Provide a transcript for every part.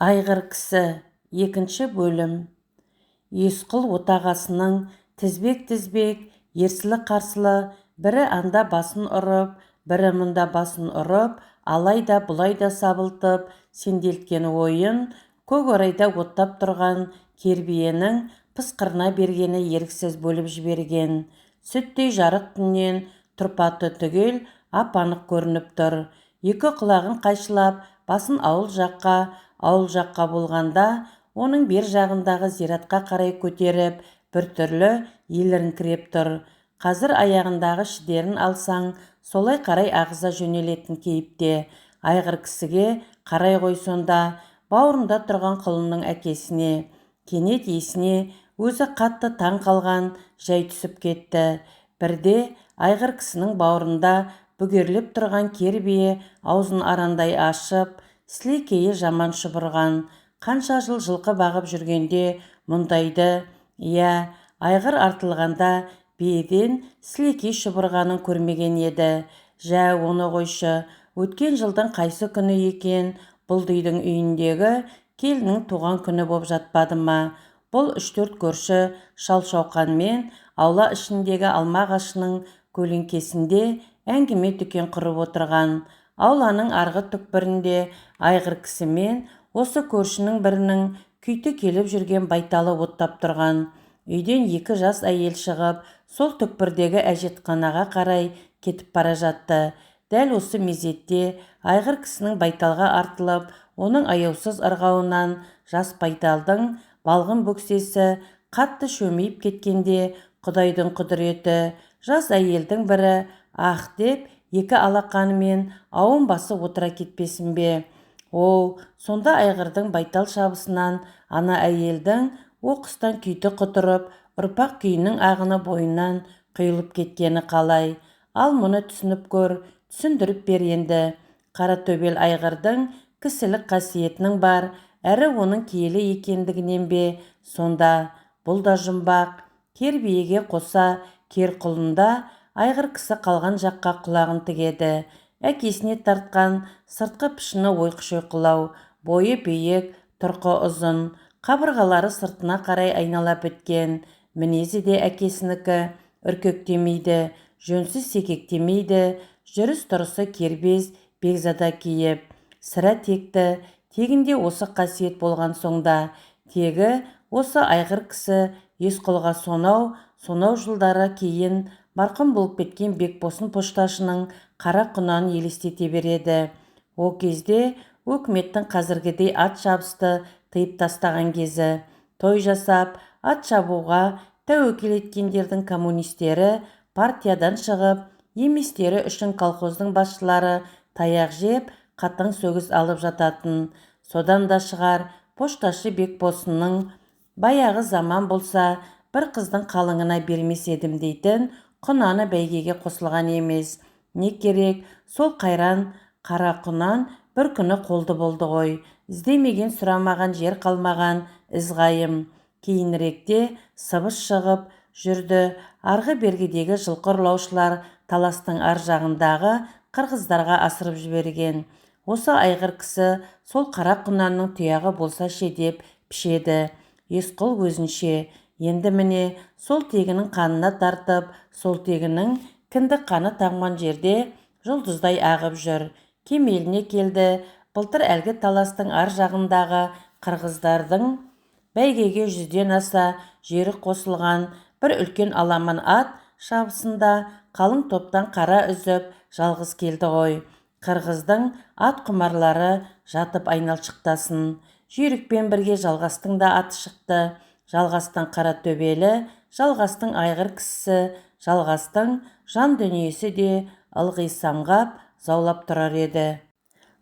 Айғыр кісі. Екінші бөлім. Есқұл отағасының тізбек-тізбек, ерсілі-қарсылы, бірі анда басын ұрып, бірі мұнда басын ұрып, алай да бұлай да сабылтып, сенделткен ойын көк орайда оттап тұрған кер биенің пысқырына бергені еріксіз бөліп жіберген. Сүттей жарық түннен тұрпаты түгел ап-анық көрініп тұр. Екі құлағын қайшылап, басын ауыл жаққа, ауыл жаққа болғанда, оның бер жағындағы зиратқа қарай көтеріп, біртүрлі еліріңкіреп тұр. Қазір аяғындағы шідерін алсаң, солай қарай ағыза жөнелетін кейіпте. Айғыр кісіге қарай ғой сонда, бауырында тұрған құлынның әкесіне. Кенет есіне өзі қатты таң қалған жай түсіп кетті. Бірде айғыр кісінің бауырында бүгерлеп тұрған кер бие аузын арандай ашып, сілекейі жаман шұбырған. Қанша жыл жылқы бағып жүргенде мұндайды, иә, айғыр артылғанда биеден сілекей шұбырғанын көрмеген еді. Жә, оны қойшы, өткен жылдың қайсы күні екен, Бұлдидың үйіндегі келіннің туған күні боп жатпады ма? Бұл үш-төрт көрші шал-шауқанмен аула ішіндегі алма ағашының көлеңкесінде әңгіме дүкен құрып отырған. Ауланың арғы түкпірінде айғыр кісімен осы көршінің бірінің күйті келіп жүрген байталы оттап тұрған. Үйден екі жас әйел шығып, сол түкпірдегі әжетханаға қарай кетіп бара жатты. Дәл осы мезетте айғыр кісінің байталға артылып, оның аяусыз ырғауынан жас байталдың балғын бөксесі қатты шөмиіп кеткенде, Құдайдың құдіреті, жас әйелдің бірі ах деп екі алақанымен ауын басып отыра кетпесін бе? Оу, сонда айғырдың байтал шабысынан ана әйелдің оқыстан күйті құтырып, ұрпақ күйінің ағыны бойынан құйылып кеткені қалай? Ал мұны түсініп көр, түсіндіріп бер енді. Қаратөбел айғырдың кісілік қасиетінің бар, әрі оның киелі екендігінен бе сонда? Бұл да жұмбақ. Кер биеге қоса кер құлында айғыр кісі қалған жаққа құлағын тігеді. Әкесіне тартқан сыртқы пішіні ойқы-шойқылау, бойы биік, тұрқы ұзын, қабырғалары сыртына қарай айнала біткен, мінезі де әкесінікі, үркектемейді, жөнсіз секектемейді, жүріс-тұрысы кербез, бекзада кейіп. Сірә текті, тегінде осы қасиет болған соң да, тегі осы айғыр кісі Есқұлға сонау, сонау жылдары кейін марқұм болып кеткен Бекбосын пошташының қара құнанын елестете береді. О кезде өкіметтің қазіргідей ат шабысты тыйып тастаған кезі. Той жасап, ат шабуға тәуекел еткендердің коммунистері партиядан шығып, еместері үшін колхоздың басшылары таяқ жеп, қатаң сөгіс алып жататын. Содан да шығар, пошташы Бекбосынның баяғы заман болса, бір қыздың қалыңына бермес едім дейтін құнаны бәйгеге қосылған емес. Не керек, сол қайран қара құнан бір күні қолды болды ғой. Іздемеген, сұрамаған жер қалмаған, ізғайым. Кейініректе сыбыс шығып жүрді, арғы-бергідегі жылқы ұрлаушылар Таластың ар жағындағы қырғыздарға асырып жіберген. Осы айғыр кісі сол қара құнанның тұяғы болса ше деп пішеді. Есқұл өзінше, енді міне сол тегінің қанына тартып, сол тегінің кіндік қаны тамған жерде жұлдыздай ағып жүр. Кемеліне келді, былтыр әлгі Таластың ар жағындағы қырғыздардың бәйгеге 100-ден аса жері қосылған бір үлкен аламан ат шабысында қалың топтан қара үзіп жалғыз келді ғой. Қырғыздың ат құмарлары жатып айналшықтасын. Жүйрікпен бірге Жалғастың да аты шықты. Жалғастың қара төбелі, Жалғастың айғыр кісісі, Жалғастың жан дүниесі де ылғи самғап, заулап тұрар еді.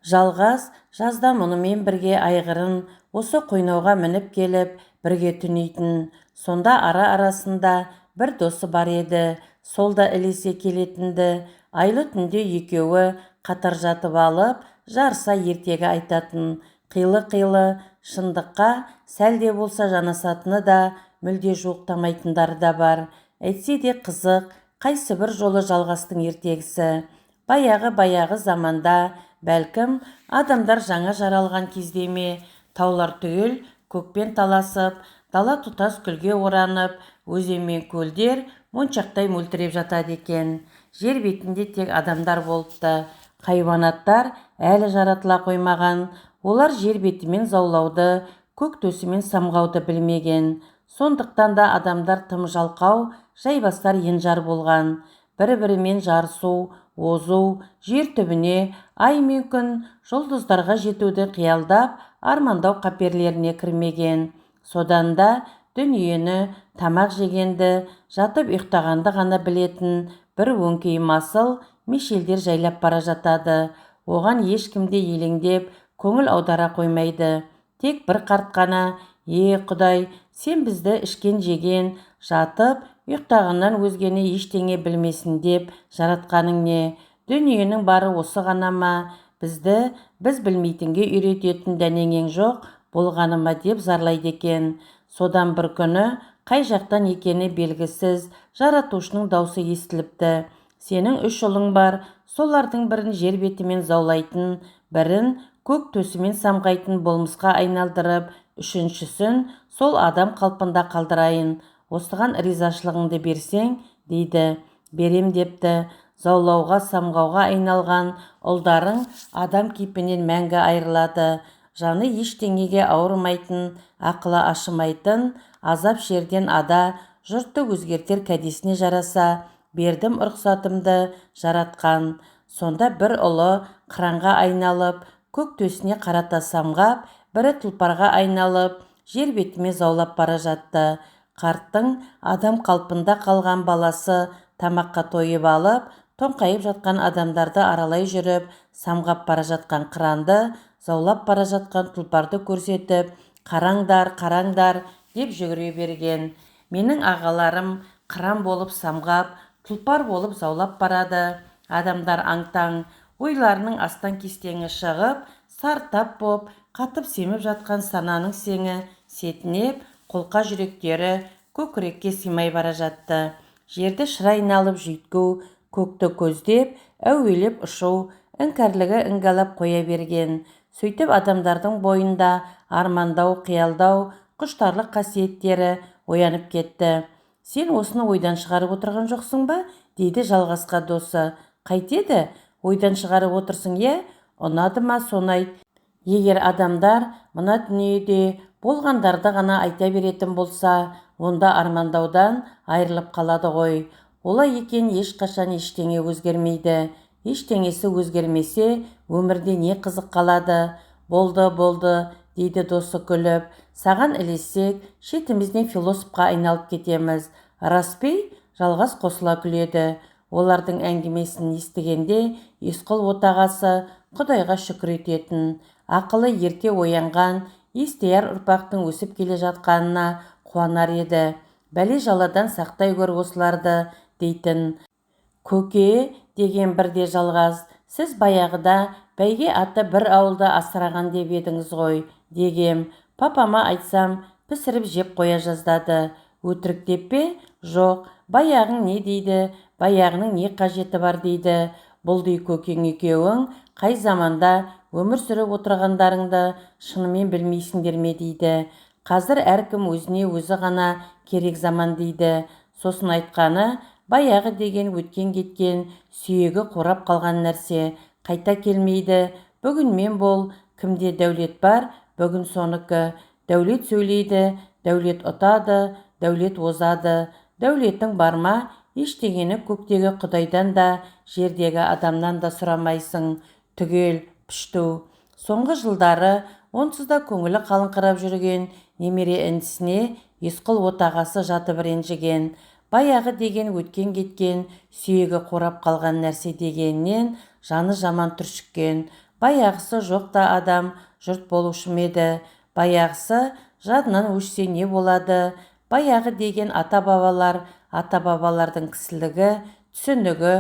Жалғас жазда мұнымен бірге айғырын осы қойнауға мініп келіп, бірге түнейтін. Сонда ара-арасында бір досы бар еді, сол да ілесе келетінді. Айлы түнде екеуі қатар жатып алып, жарыса ертегі айтатын. Қилы-қилы шындыққа сәл де болса жанасатыны да, мүлде жуықтамайтындары да бар. Әйтсе де қызық, қайсы бір жолы Жалғастың ертегісі. Баяғы-баяғы заманда, бәлкім, адамдар жаңа жаралған кезде ме, Таулар түгел көкпен таласып, дала тұтас күлге оранып, өзен мен көлдер моншақтай мөлтіреп жатады екен. Жер бетінде тек адамдар болыпты. Хайуанаттар әлі жаратыла қоймаған. Олар жер бетімен заулауды, көк төсімен самғауды білмеген. Сондықтан да адамдар тым жалқау, жайбасар енжар болған. Бір-бірімен жарысу, озу, жер түбіне, ай мен күн, жұлдыздарға жетуді қиялдап, армандау қаперлеріне кірмеген. Содан да дүниені, тамақ жегенді, жатып ұйықтағанды ғана білетін бір өңкей масыл мешелдер жайлап бара жатады. Оған ешкім де елеңдеп, көңіл аудара қоймайды. Тек бір қарт қана, «Е, Құдай, сен бізді ішкен-жеген, жатып, ұйықтағаннан өзгені ештеңе білмесін деп жаратқаның не? Дүниенің бары осы ғана ма? Бізді біз білмейтінге үйрететін дәнеңең жоқ болғаны ма?» деп зарлайды екен. Содан бір күні қай жақтан екені белгісіз жаратушының даусы естіліпті. Сенің үш ұлың бар, солардың бірін жер бетімен заулайтын, бірін көк төсімен самғайтын болмысқа айналдырып, үшіншісін сол адам қалпында қалдырайын. Осыған ризашылығыңды берсең, дейді. Берем депті. Заулауға, самғауға айналған ұлдарың адам кейпінен мәңгі айырылады. Жаны ештеңеге ауырмайтын, ақылы ашымайтын, азап шерден ада, жұртты өзгертер кәдесіне жараса, бердім рұқсатымды жаратқан. Сонда бір ұлы қыранға айналып, көк төсіне қарата самғап, бірі тұлпарға айналып, жер бетіме заулап бара жатты. Қарттың адам қалпында қалған баласы тамаққа тойып алып, тоңқайып жатқан адамдарды аралай жүріп, самғап бара жатқан қыранды, заулап бара жатқан тұлпарды көрсетіп, қараңдар, қараңдар деп жүгіре берген. Менің ағаларым қыран болып самғап, тұлпар болып заулап барады. Адамдар аң-таң, ойларының астан-кестеңі шығып, сартап боп, қатып семіп жатқан сананың сеңі сетінеп, қолқа жүректері көкірекке сыймай бара жатты. Жерді шыр айналып жүйтку, көкті көздеп, әуелеп ұшу, іңкәрлігі іңгәлап қоя берген. Сөйтіп адамдардың бойында армандау, қиялдау, құштарлық қасиеттері оянып кетті. Сен осыны ойдан шығарып отырған жоқсың ба? Дейді Жалғасқа досы. Қайтеді? Ойдан шығарып отырсың, е? Ұнады ма, соны айт. Егер адамдар мына дүниеде болғандарды ғана айта беретін болса, онда армандаудан айырылып қалады ғой. Олай екен ешқашан ештеңе өзгермейді. Ештеңесі өзгермесе, өмірде не қызық қалады? Болды, болды, дейді досы күліп. Саған ілессек, шетімізден философқа айналып кетеміз. Рас пе? Жалғас қосыла күледі. Олардың әңгімесін естігенде Есқұл отағасы Құдайға шүкір ететін. Ақылы ерте оянған, естияр ұрпақтың өсіп келе жатқанына қуанар еді. Бәле жаладан сақтай көр осыларды, дейтін. Көке, деген бірде Жалғас, сіз баяғыда бәйге атты бір ауылда асыраған деп едіңіз ғой, дегем. Папама айтсам, пісіріп жеп қоя жаздады. Өтірік деп пе? Жоқ, баяғың не дейді, баяғының не қажеті бар дейді. Бұл дей көкең екеуің қай заманда өмір сүріп отырғандарыңды шынымен білмейсіңдер ме дейді. Қазір әркім өзіне өзі ғана керек заман дейді. Сосын айтқаны, баяғы деген өткен кеткен, сүйегі қорап қалған нәрсе, қайта келмейді. Бүгін мен бол, кімде дәулет бар, бүгін соныкі. Дәулет сөйлейді, дәулет ұтады, дәулет озады. Дәулетің бар ма, ештеңені көктегі Құдайдан да, жердегі адамнан да сұрамайсың. Түгел, пішту. Соңғы жылдары онсыз да көңілі қалыңқырап жүрген немере інісіне Есқұл отағасы жатып ренжіген. Баяғы деген өткен кеткен, сүйегі қорап қалған нәрсе дегеннен жаны жаман түршіккен. Баяғысы жоқ та адам жұрт болушы ма еді? Баяғысы жадынан өшсе не болады? Баяғы деген ата-бабалар, ата-бабалардың кісілігі, түсінігі,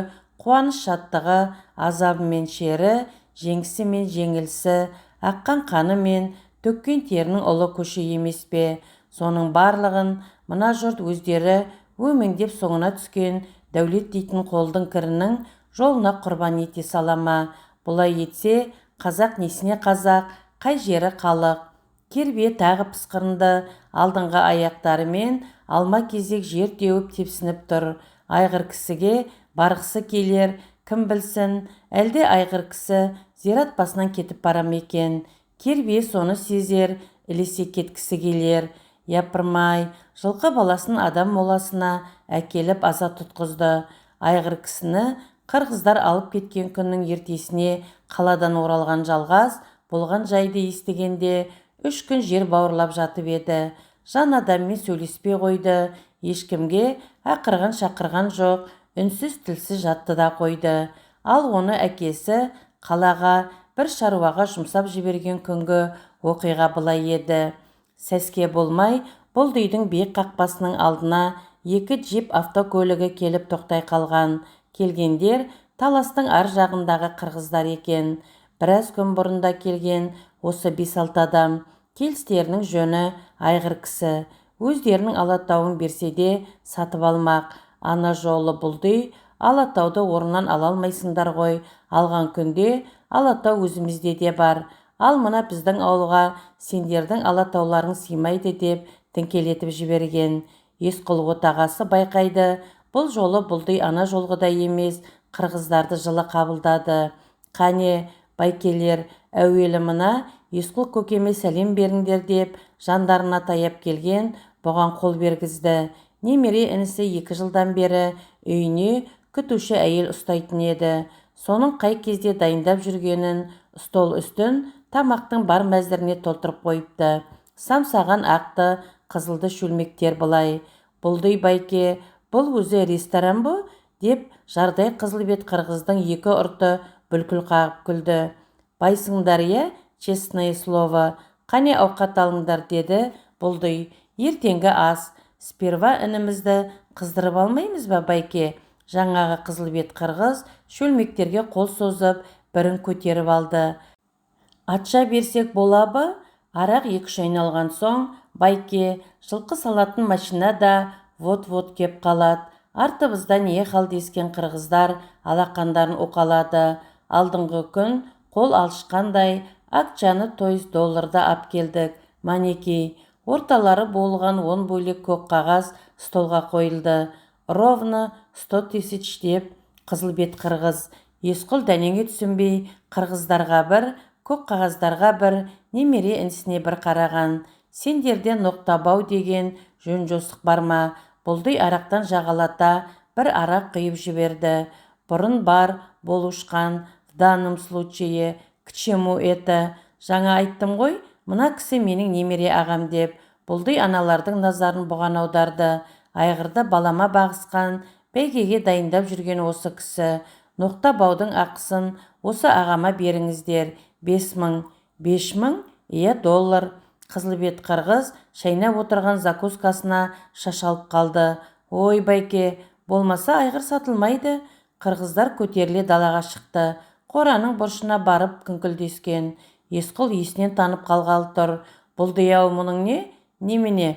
қуаныш шаттығы, азабы мен шері, жеңісі мен жеңілісі, аққан қаны мен төккен терінің ұлы көші емес пе? Соның барлығын мына жұрт өздері өңмеңдеп соңына түскен дәулет дейтін қолдың кірінің жолына құрбан ете сала ма? Бұлай етсе, қазақ несіне қазақ, қай жері халық? Кер бие тағы пысқырынды, алдыңғы аяқтарымен алма-кезек жер теуіп тепсініп тұр. Айғыр кісіге барғысы келер, кім білсін, әлде айғыр кісі зират басынан кетіп бара ма екен? Кер бие соны сезер, ілесе кеткісі келер. Япырмай, жылқы баласын адам моласына әкеліп аза тұтқызды. Айғыр кісіні қырғыздар алып кеткен күннің ертесіне қаладан оралған Жалғас болған жайды естігенде 3 күн жер бауырлап жатып еді. Жан адаммен сөйлеспей қойды, ешкімге ақырған шақырған жоқ, үнсіз тілсіз жатты да қойды. Ал оны әкесі қалаға бір шаруаға жұмсап жіберген күнгі оқиға былай еді. Сәске болмай, бұл үйдің биік қақпасының алдына 2 джип автокөлігі келіп тоқтай қалған. Келгендер Таластың ар жағындағы қырғыздар екен. Біраз күн бұрында келген осы 5-6 адам. Келістерінің жөні айғыр кісі. Өздерінің Алатауын берсе де сатып алмақ. Ана жолы бұлди, Алатауды орнынан ала алмайсыңдар ғой. Алған күнде Алатау өзімізде де бар. Ал мына біздің ауылға сендердің Алатауларың сыймайды деп діңкелетіп жіберген. Есқұл отағасы байқайды. Бұл жолы бұлди ана жолғыдай емес, қырғыздарды жылы қабылдады. Қане, байкелер, әуелі мына Есқұл көкеме сәлем беріңдер деп жандарына таяп келген бұған қол бергізді. Немере інісі 2 жылдан бері үйіне күтуші әйел ұстайтын еді. Соның қай кезде дайындап жүргенін стол үстін тамақтың бар мәзіріне толтырып қойыпты. Самсаған ақты, қызылды шөлмектер былай. Бұлди байке, бұл өзі ресторан бұ? Деп жардай қызыл бет қырғыздың 2 ұрты бүлкіл қағып күлді. Байсыңдар, е, честное слово, қане ауқат алыңдар, деді Бұлди. Ертеңгі ас, сперва інімізді қыздырып алмаймыз ба, байке? Жаңағы қызыл бет қырғыз шөлмектерге қол созып, бірін көтеріп алды. Атша берсек бола ба? Арақ 2-3 айналған соң, байке, жылқы салатын машина да вот-вот кеп қалады. Артымызда не хал дескен қырғыздар алақандарын уқалады. Алдыңғы күн қол алышқандай акчаны, то есть долларды ап келдік. Манекей, орталары болған 10 бөлек көк қағаз столға қойылды. Ровно 100 тысяч деп қызыл бет қырғыз. Есқұл дәнеңе түсінбей қырғыздарға бір, көк қағаздарға бір, немере інісіне бір қараған. Сендерде ноқтабау деген жөн жосық бар ма? Бұлди арақтан жағалата бір арақ құйып жіберді. Бұрын бар болушқан, в данном случае, к чему это? Жаңа айттым ғой, мына кісі менің немере ағам деп. Бұлди аналардың назарын бұған аударды. Айғырды балама бағысқан, бәйгеге дайындап жүрген осы кісі. Ноқта баудың ақысын осы ағама беріңіздер. 5000. 5000? Иә, доллар. Қызыл бет қырғыз шайнап отырған закускасына шашалып қалды. Ой, байке, болмаса айғыр сатылмайды. Қырғыздар көтеріле далаға шықты. Қораның бұрышына барып күңкілдескен. Есқұл есінен танып қалғалы тұр. Бұлди-ау, мұның не? Немене?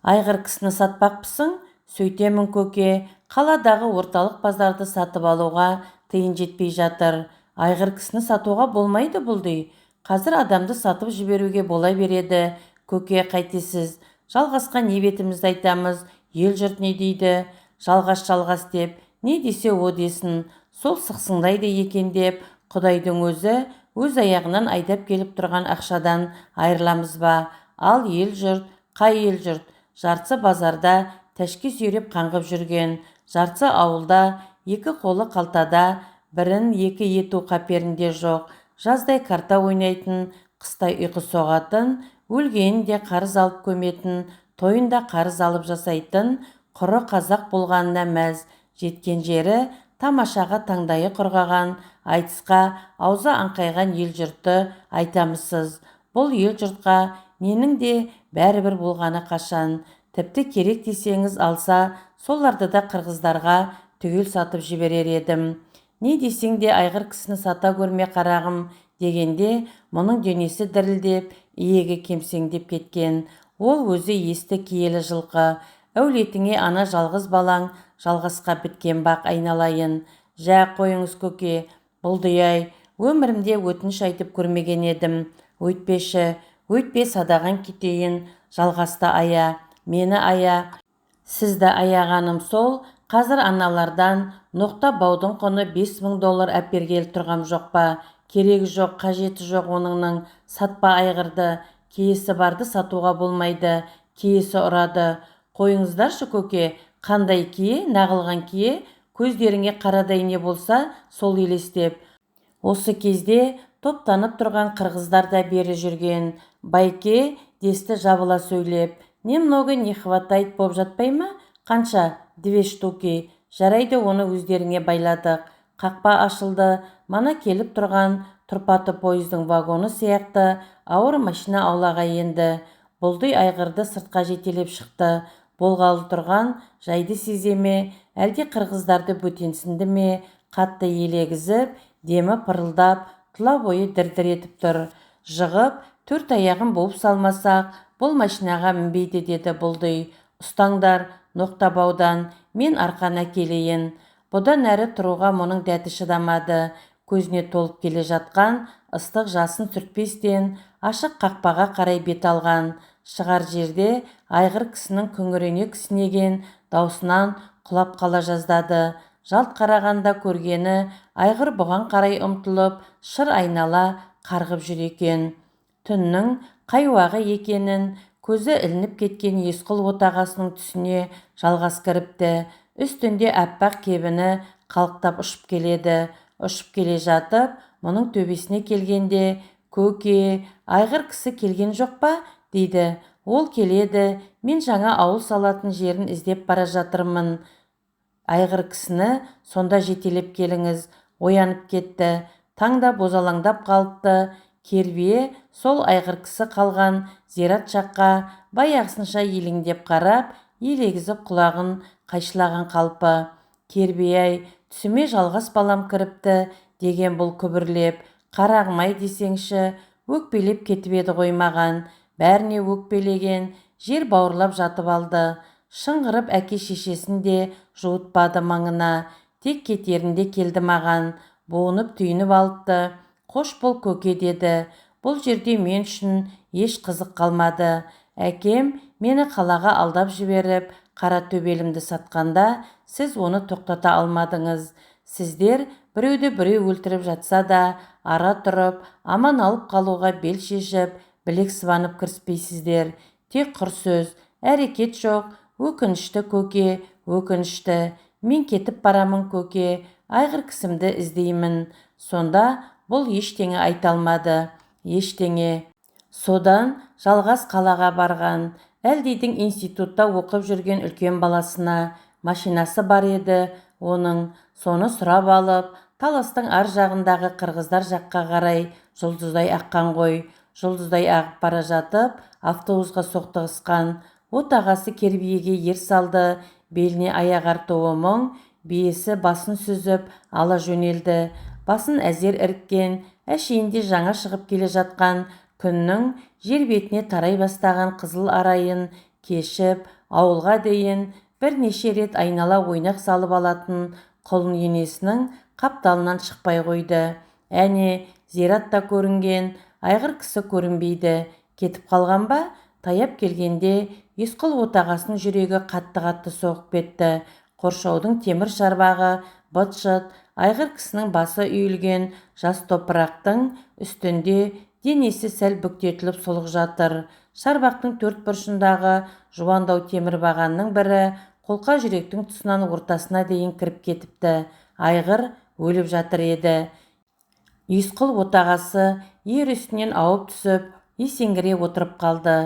Айғыр кісіні сатпақпысың? Сөйтемін, көке. Қаладағы орталық базарды сатып алуға тиын жетпей жатыр. Айғыр кісіні сатуға болмайды, Бұлди. Қазір адамды сатып жіберуге бола береді. Көке, қайтесіз? Жалғасқа не бетімізді айтамыз? Ел жұрт не дейді? Жалғас, жалғас деп, не десе о десін. Сол сықсыңдайды екен деп, Құдайдың өзі өз аяғынан айдап келіп тұрған ақшадан айырыламыз ба? Ал ел жұрт, қай ел жұрт? Жартысы базарда тәшке сүйреп қаңғып жүрген, жартысы ауылда, екі қолы қалтада, бірін екі ету қаперінде жоқ. Жаздай карта ойнайтын, қыстай ұйқы соғатын, өлгенін де қарыз алып көметін, тойын да қарыз алып жасайтын, құры қазақ болғанына мәз, жеткен жері тамашаға таңдайы құрғаған, айтысқа аузы аңқайған ел жұртты айтамысыз. Бұл ел жұртқа ненің де бәрібір болғаны қашан. Тіпті керек десеңіз алса, соларды да қырғыздарға түгел сатып жіберер едім. Не десең де айғыр кісіні сата көрме, қарағым, дегенде мұның денесі дірілдеп, иегі кемсеңдеп кеткен. Ол өзі есті киелі жылқы. Әулетіңе ана жалғыз балаң жалғасқа біткен бақ айналайын. Жә, қойыңыз, көке, Бұлди-ай, өмірімде өтініш айтып көрмеген едім. Өйтпеші, Өйтпе, садағаң кетейін, Жалғасты ая, мені ая. Сізді аяғаным сол, қазір аналардан ноқта баудың құны 5000 доллар әпергелі тұрғам жоқ па? Керегі жоқ, қажеті жоқ оныңның. Сатпа айғырды. Киесі барды сатуға болмайды. Киесі ұрады. Қойыңыздаршы, көке, қандай кие, нағылған кие, көздеріңе қарадай не болса, сол елестеп. Осы кезде топтанып тұрған қырғыздар да бері жүрген. Байке, десті жабыла сөйлеп, немного не хватает боп жатпай ма? Қанша? Две штуки. Жарайды, оны өздеріңе байладық. Қақпа ашылды. Мана келіп тұрған тұрпаты пойыздың вагоны сияқты ауыр машина аулаға енді. Бұлдый айғырды сыртқа жетелеп шықты. Болғалы тұрған жайды сезе ме, әлде қырғыздарды бөтенсінді ме, қатты елегізіп, демі пырылдап, тұла бойы дір-дір етіп тұр. Жығып, төрт аяғын буып салмасақ, бұл машинаға мінбейді, деді Бұлдый. Ұстаңдар, ноқта баудан, мен арқан әкелейін. Бұдан әрі тұруға мұның дәті шыдамады. Көзіне толып келе жатқан ыстық жасын сүртпестен ашық қақпаға қарай бет алған. Шығар жерде айғыр кісінің күңірене кісінеген даусынан құлап қала жаздады. Жалт қарағанда көргені, айғыр бұған қарай ұмтылып, шыр айнала қарғып жүр екен. Түннің қай уағы екенін көзі ілініп кеткен Есқұл отағасының түсіне Жалғас кіріпті. Үстінде аппақ кебіні қалықтап ұшып келеді. Ұшып келе жатып, мұның төбесіне келгенде, көке, айғыр кісі келген жоқ па? Дейді. Ол келеді, мен жаңа ауыл салатын жерін іздеп бара жатырмын. Айғыр кісіні сонда жетелеп келіңіз. Оянып кетті. Таңда бозалаңдап қалыпты. Кербие сол айғыр кісі қалған зират жаққа баяғысынша елеңдеп қарап, елегізіп құлағын қайшылаған қалпы. Кербие-ай, түсіме Жалғас балам кіріпті, деген бұл күбірлеп. Қарағым-ай десеңші, өкпелеп кетіп еді ғой маған. Бәріне өкпелеген, жер бауырлап жатып алды. Шыңғырып әке шешесін де жуытпады маңына. Тек кетерінде келді маған. Буынып түйініп алыпты. Қош бол, көке, деді. Бұл жерде мен үшін еш қызық қалмады. Әкем мені қалаға алдап жіберіп, қара төбелімді сатқанда, сіз оны тоқтата алмадыңыз. Сіздер біреуді біреу өлтіріп жатса да, ара тұрып, аман алып қалуға бел шешіп, білек сыбанып кіріспейсіздер. Тек құр сөз, әрекет жоқ. Өкінішті, көке, өкінішті. Мен кетіп барамын, көке, айғыр кісімді іздеймін. Сонда бұл ештеңе айта алмады. Ештеңе. Содан Жалғас қалаға барған. Әлдидің институтта оқып жүрген үлкен баласына машинасы бар еді оның. Соны сұрап алып, Таластың ар жағындағы қырғыздар жаққа қарай жұлдыздай аққан ғой. Жұлдыздай ағып бара жатып, автобусқа соқтығысқан. Отағасы Кербиеге ер салды, беліне аяқ артуы мұң, биесі басын сүзіп ала жөнелді. Басын әзер іріккен, әшейінде жаңа шығып келе жатқан күннің жер бетіне тарай бастаған қызыл арайын кешіп, ауылға дейін бірнеше рет айнала ойнақ салып алатын құлын енесінің қапталынан шықпай қойды. Әне, зират та көрінген, айғыр кісі көрінбейді. Кетіп қалған ба? Таяп келгенде Есқұл отағасының жүрегі қатты-қатты соғып кетті. Қоршаудың темір шарбағы быт-шыт, айғыр кісінің басы үйілген жас топырақтың үстінде денесі сәл бүктетіліп солық жатыр. Шарбақтың төрт бұрышындағы жуандау темір бағанның бірі қолқа жүректің тұсынан ортасына дейін кіріп кетіпті. Айғыр өліп жатыр еді. Есқұл отағасы ер үстінен ауып түсіп, есеңгіреп отырып қалды.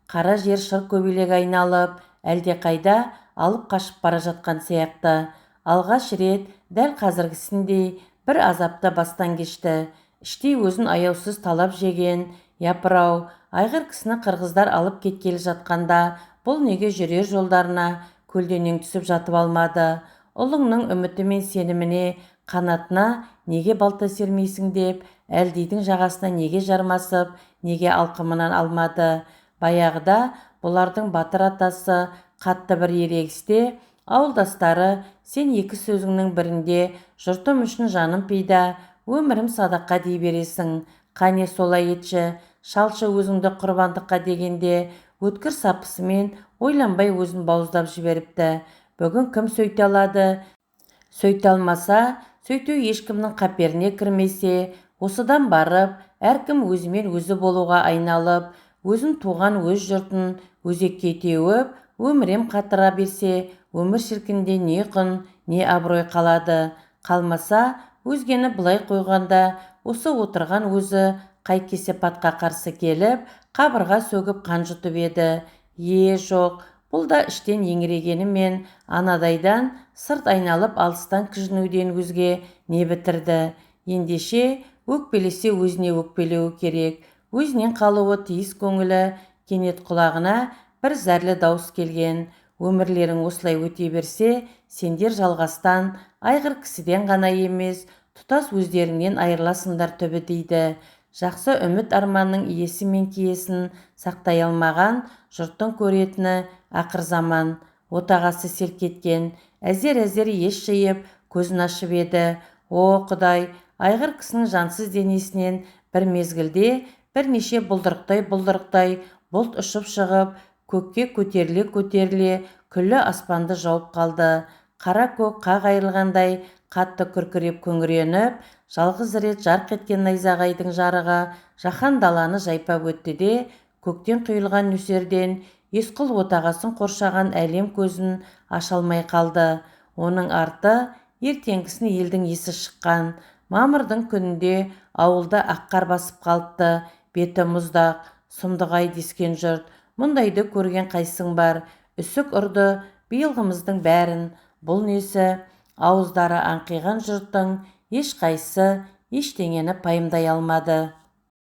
Қара жер шыр көбелек айналып, әлде қайда алып қашып бара жатқан сияқты. Алғаш рет дәл қазіргісіндей бір азапты бастан кешті. Іштей өзін аяусыз талап жеген, япырау, айғыр кісіні қырғыздар алып кеткелі жатқанда бұл неге жүрер жолдарына көлденең түсіп жатып алмады? Ұлыңның үміті мен сеніміне, қанатына неге балта сермейсің деп, Әлдидің жағасына неге жармасып, неге алқымынан алмады? Баяғыда бұлардың батыр атасы қатты бір ерегісте ауылдастары сен екі сөзіңнің бірінде жұртым үшін жаным пида, өмірім садақа дей бересің. Қане солай етші, Шалшы өзіңді құрбандыққа дегенде өткір сапысымен ойланбай өзін бауыздап жіберіпті. Бүгін кім сөйте алады? Сөйте алмаса, сөйту ешкімнің қаперіне кірмесе, осыдан барып, әркім өзімен өзі болуға айналып, өзін туған өз жұртын өзекке теуіп, өмірем қатыра берсе, өмір шіркінде не құн, не абырой қалады. Қалмаса, өзгені былай қойғанда, осы отырған өзі қай кесепатқа қарсы келіп, қабырға сөгіп қан жұтып еді. Е, жоқ, бұл да іштен еңірегенімен анадайдан сырт айналып алыстан кіжінуден өзге не бітірді. Ендеше, өкпелесе өзіне өкпелеуі керек. Өзінен қалуы тиіс көңілі кенет құлағына бір зәрлі дауыс келген. Өмірлерің осылай өте берсе, сендер жалғастан, айғыр кісіден ғана емес, тұтас өздеріңнен айырыласыңдар түбі дейді. Жақсы үміт арманның иесі мен киесін сақтай алмаған жұрттың көретіні ақыр заман. Отағасы селк еткен, әзер-әзер ес жиып, көзін ашып еді. О, Құдай, айғыр кісінің жансыз денесінен бір мезгілде бірнеше бұлдырықтай-бұлдырықтай бұлт ұшып шығып, көкке көтеріле-көтеріле күллі аспанды жауып қалды. Қара көк қақ айырылғандай қатты күркіреп күңіреніп, жалғыз рет жарқ еткен найзағайдың жарығы жаһан даланы жайпап өтті де, көктен құйылған нөсерден Есқұл отағасын қоршаған әлем көзін аша алмай қалды. Оның арты ертеңгісін елдің есі шыққан. Мамырдың күнінде ауылда аққар басып қалыпты, беті мұздақ, сұмдық-ай дескен жұрт. Мұндайды көрген қайсың бар? Үсік ұрды биылғымыздың бәрін. Бұл несі? Ауыздары аңқиған жұрттың ешқайсысы ештеңені пайымдай алмады.